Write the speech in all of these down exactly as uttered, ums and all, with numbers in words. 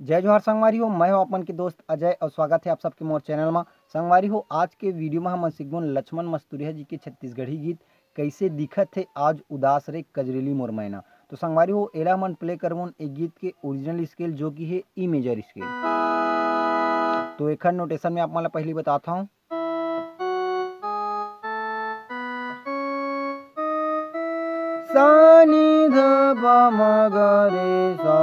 जय जोहार संगवारी हो, मैं हो अपन के दोस्त अजय और स्वागत है आप सबके मोर चैनल मा। संगवारी हो, आज के वीडियो में हमन सिखबोन लक्ष्मण मस्तुरिया जी के छत्तीसगढ़ी गीत कइसे दिखत हे आज उदास रे कजरेली मोर मैना। तो संगवारी हो, एला हमन प्ले करबोन एक गीत के ओरिजिनल स्केल, जो कि हे ई मेजर स्केल। तो एखर नोटेशन में आप मन ला पहली बताता हूँ। सानी ध प म ग रे सा।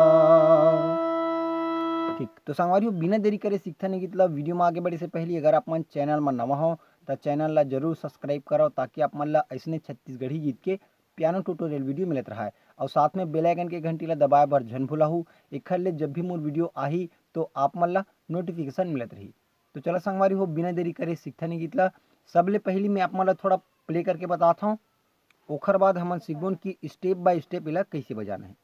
ठीक, तो संगवारी हो, बिना देरी करे सीखथन ए गीत ला। वीडियो में आगे बढ़े से पहले अगर आप मन चैनल में नवा हो, त चैनल ला जरूर सब्सक्राइब करो, ताकि आप मन ला अइसने छत्तीसगढ़ी गीत के पियानो ट्यूटोरियल वीडियो मिलत रहा है। और साथ में बेल आइकन के घंटी ला दबाए बर झन भुलाहू, एखर ले जब भी मोर वीडियो आही, तो आप मन ला नोटिफिकेशन मिलत रही। तो चला संगवारी हो, बिना देरी करे सीखथन ए गीत ला। सबले पहली मैं आप मन ला थोड़ा प्ले करके बताता हूँ, ओखर बाद हमन सीखबोन कि स्टेप बाय स्टेप एला कइसे बजाना है।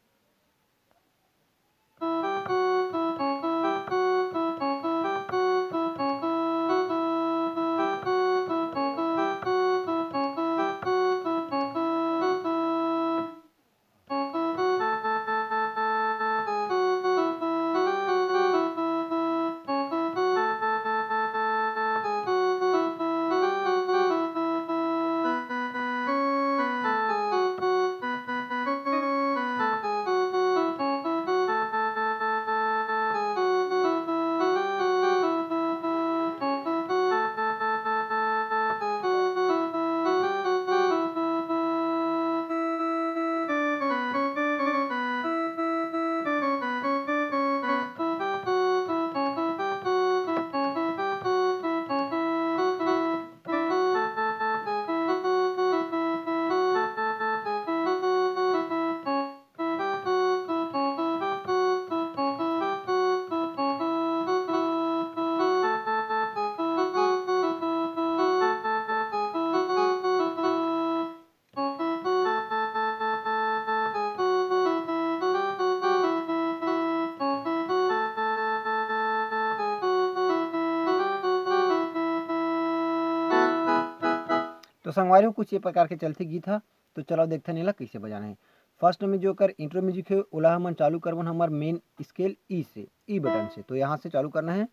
तो संगवारी हो, कुछ ये प्रकार के चलथे गीत ह। तो चलो देखथन एला कइसे बजाना है। फर्स्ट में जो कर इंट्रो म्यूजिक है, ओला हमन चालू करबन हमर मेन स्केल ई से, ई बटन से। तो यहाँ से चालू करना है।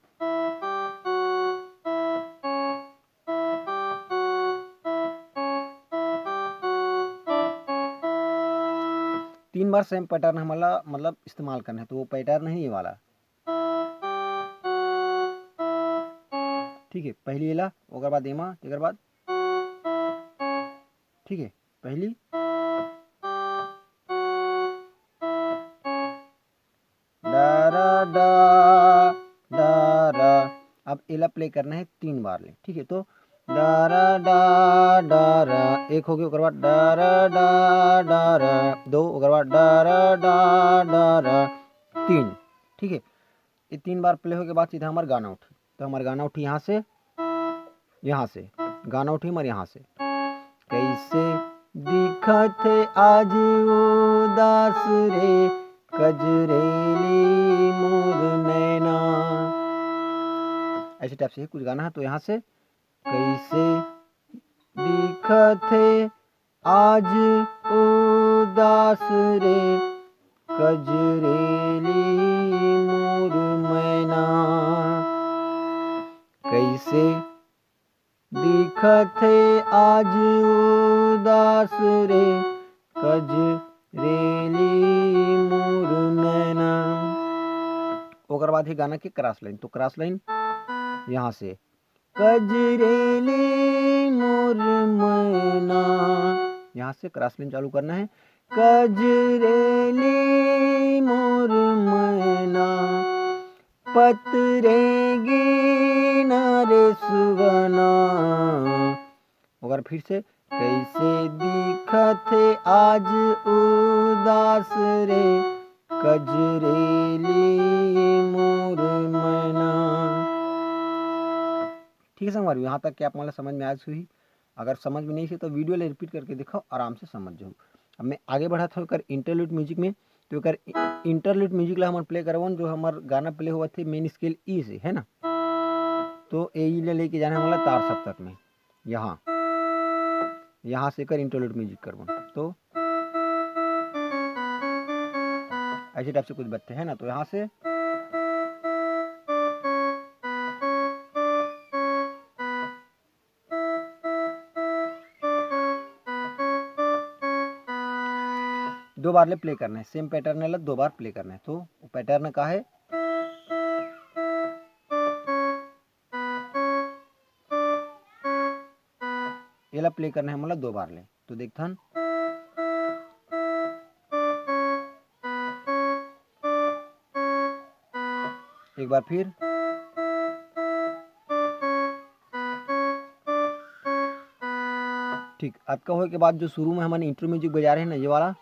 तीन बार सेम पैटर्न हमला मतलब इस्तेमाल करना है, तो वो पैटर्न है ये वाला। ठीक है, पहली एला, ओकर बाद एमा, एकर बाद, ठीक है, पहली, डारा डा, डारा। अब एला प्ले करना है तीन बार ले, ठीक है। तो डारा डा, डारा, एक हो गया, ओकर बाद डारा डा, डारा, दो, ओकर बाद डारा डा, डारा, तीन, ठीक है। ये तीन बार प्ले होय के बाद सीधा हमार गाना उठी। तो हमार गाना उठी यहाँ से, यहाँ से गाना उठी हमार यहाँ से। कैसे दिखत हे आज उदास रे, कजरेली मोर नैना। ऐसे टाइप से ही कुछ गाना है। तो यहाँ से, कैसे दिखत हे आज उदास रे, कजरेली मोर मैना। कैसे दिखत हे आज उदास रे, कजरेली मोर नैना। ओकर बाद ही गाना के क्रॉस लाइन। तो क्रॉस लाइन यहाँ से, कजरेली मोर मैना, यहाँ से क्रॉस लाइन चालू करना है। कजरेली मोर मैना, पतरे गे ना रे सुगना। ओकर फिर से, कैसे दिखत हे आज उदास रे, कजरेली मोर मैना। ठीक है संगवारी, यहाँ तक के आप मन ला समझ में आइस होही। अगर समझ में नहीं से तो वीडियो ला रिपीट करके देखो, आराम से समझ जाओ। अब मैं आगे बढ़त हूँ एकर इंटरलूड म्यूजिक में। तो एकर इंटरलूड म्यूजिक ला हमन प्ले करवन, जो हमर गाना प्ले होवत हे मेन स्केल ई से, है ना। तो ए ई ले लेके जाना है हमला तार सप्तक में, यहाँ, यहाँ से एकर इंटरलूड म्यूजिक करवन। तो ऐसे टाइप से कुछ बजथे, है ना। तो यहाँ से दो बार ले प्ले करना है, सेम पैटर्न ला दो बार प्ले करना है। तो पैटर्न का है, एला प्ले करना है मोला दो बार ले। तो देखथन, एक बार फिर। ठीक, अतका होए के बाद जो शुरू में हमन इंट्रो म्यूजिक बजा रहे हैं ना, ये वाला,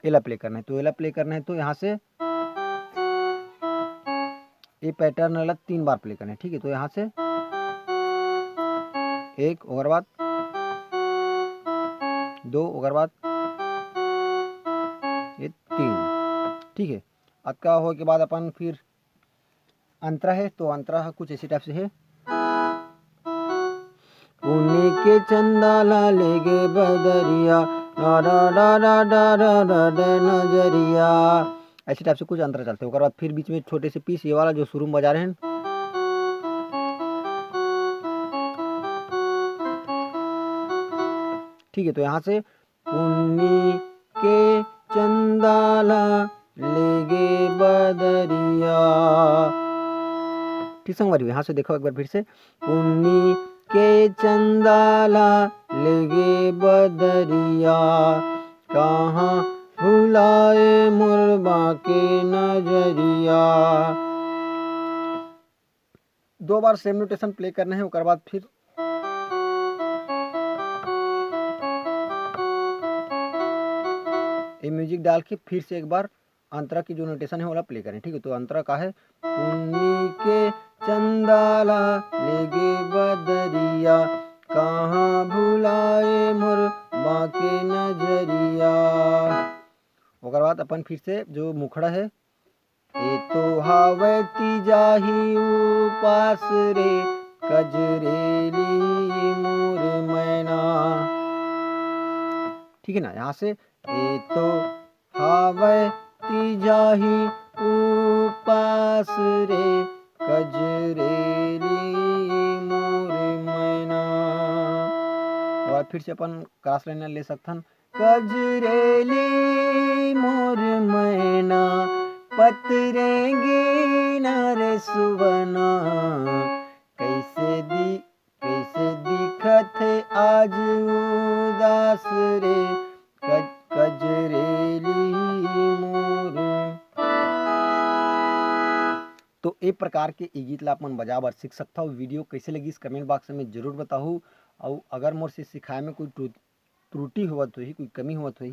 एला प्ले करना है। तो एला प्ले करना है, तो यहाँ से ये पैटर्न वाला तीन बार प्ले करना है। ठीक है, तो यहाँ से एक, ओकर बाद दो, ओकर बाद ये तीन। ठीक है, अतका होए के बाद अपन फिर अंतरा है, तो अंतरा ह कुछ ऐसे टाइप से है। पुन्नी के चंदा ला लेगे बदरिया, डा डा डा डा डा डा डा डा नजरिया। ऐसे टाइप से कुछ अंतरा चलते हैं। ओकर बाद फिर बीच में छोटे से पीस, ये वाला जो शुरू में बजा रहे हैं। ठीक है, तो यहाँ से पुन्नी के चंदा ला लेगे बदरिया। ठीक संगवारी हो, यहाँ से देखो एक बार फिर से, पुन्नी के चंदा ला लेगे बदरिया, कहाँ भुलाए मोर बाके नजरिया। दो बार सेम नोटेशन प्ले करना है, ओकर बाद फिर ये म्यूजिक डाल के फिर से एक बार अंतरा की जो नोटेशन है, ओला प्ले करें। ठीक है, तो अंतरा का है, पुन्नी के चंदा ला लेगे बदरिया, कहाँ भुलाए मोर बाके नजरिया। ओकर बाद अपन फिर से जो मुखड़ा है, ए तो हावय तीजाही उपास रे, कजरेली मोर मैना। ठीक है ना, यहाँ से ए तो हावय तीजाही उपास रे, कजरेली मोर मैना। और फिर से अपन क्रॉस लाइन ले सकथन, कजरेली मोर मैना, पतरेंगी न रे सुवना, कैसे दी, कैसे दिखत हे आज उदास रे, कज-, कजरेली मोर। तो ए प्रकार के ए गीत ला अपन बजा बर सीख सकथव। वीडियो कैसे लगिस, कमेंट बॉक्स में जरूर बताहू। अउ अगर मोर से सिखाए में कोई त्रुटि त्रुटि होवत होही, कोई कमी होवत होही,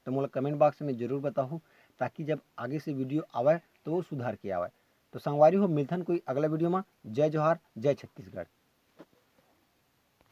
तो मोला कमेंट बॉक्स में जरूर बताहू, ताकि जब आगे से वीडियो आवय, तो वो सुधार के आवय। तो संगवारी हो, मिलथन कोई अगला वीडियो में। जय जोहार, जय छत्तीसगढ़।